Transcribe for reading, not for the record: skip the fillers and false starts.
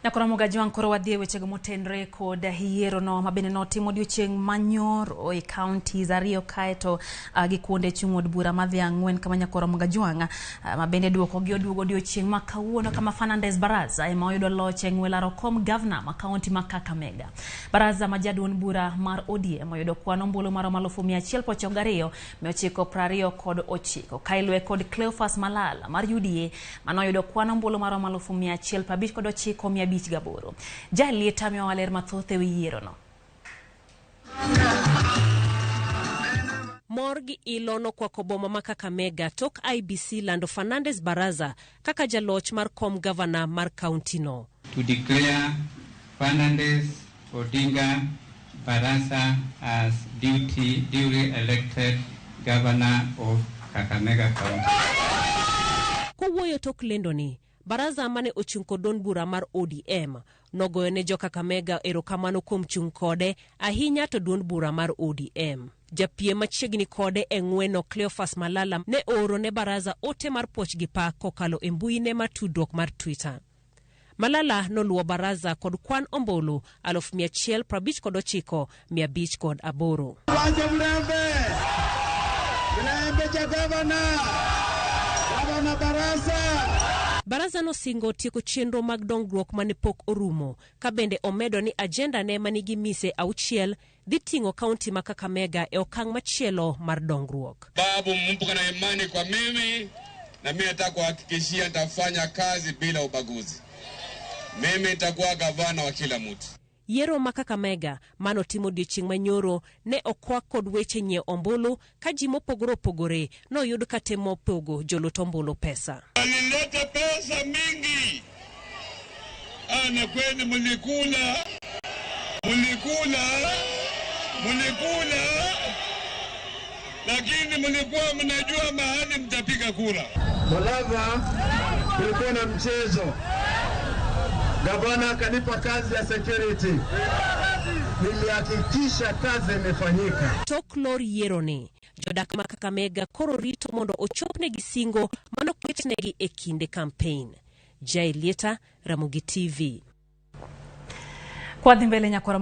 Nyakoro Mogajwang' koro wadhi e wechego motenre kod yierono ma bende notimo odiochieng' manyoro e counties ariyo kaeto gi kuonde chung' od bura madhi ang'wen kama Nyakoro Mogajwang' ma bende duoko gi oduogo odiochieng' ma kawuono kama Fernandes Baraza ema oyudo loch e ng'we laro kom gavana ma kaunti ma Kakamega. Baraza ma jaduond bura mar ODM oyudo kwan ombulu maromo 192,929 ka iluwe kod Cleophas Malala mar UDA manoyudo kwan ombulu maromo 159,508. Jalieta miyowa ler mathoth e wi yierono. Mor gi ilo nokwako boma ma Kakamega tok IEBC lando Fernandes Baraza kaka jaloch mar kom gavana mar kaunti no. To declare Fernandes Odinga Barasa as duly elected governor of Kakamega County. Kowuoyo tok lendo ni, Baraza mane ochung' kod duond bura mar ODM nogoyo ne jo Kakamega erokamano kuom chung' kode ahinya to duond bura mar ODM. Japiem machiegni kode e ng'weno Cleophas Malala ne ooro ne Baraza ote mar puoch gi pak kokalo e mbuine mar tudruok mar Twitter. Malala noluwo Baraza kod kwan ombulu 159,508. Wacho Mlembe! Mlembe cha gavana! Gavana Barasa! Baraza nosingo tieko chenro mag dongruok mane pok orumo, ka bende omedo ni ajenda ne manigi mise 6 dhi ting'o kaunti ma Kakamega e okang' machielo mar dongruok. Babu mpo na imani kwa mimi na mimi nataka kuhakikishia nitafanya kazi bila ubaguzi. Mimi nitakuwa gavana wa kila mtu. Yiero ma Kakamega manotimo odiochieng' manyoro ne okwak kod weche nyiewo ombulu ka ji mopogore opogore noyud ka temo pogo jolut ombulu pesa. Walileta pesa mingi. Na kweli mulikula, mulikula, mulikula, lakini mulikuwa mnajua mahali mtapiga kura. Malava kulikuwa na mchezo. Gavana akanipa kazi ya security. Nilihakikisha kazi imefanyika. Tok lor yiero ni, jodak ma Kakamega koro rito mondo ochopnegi singo manoketnegi e kinde campaign. Jai Lieta, Ramogi TV. Kwa dhi mbele Nyakwara.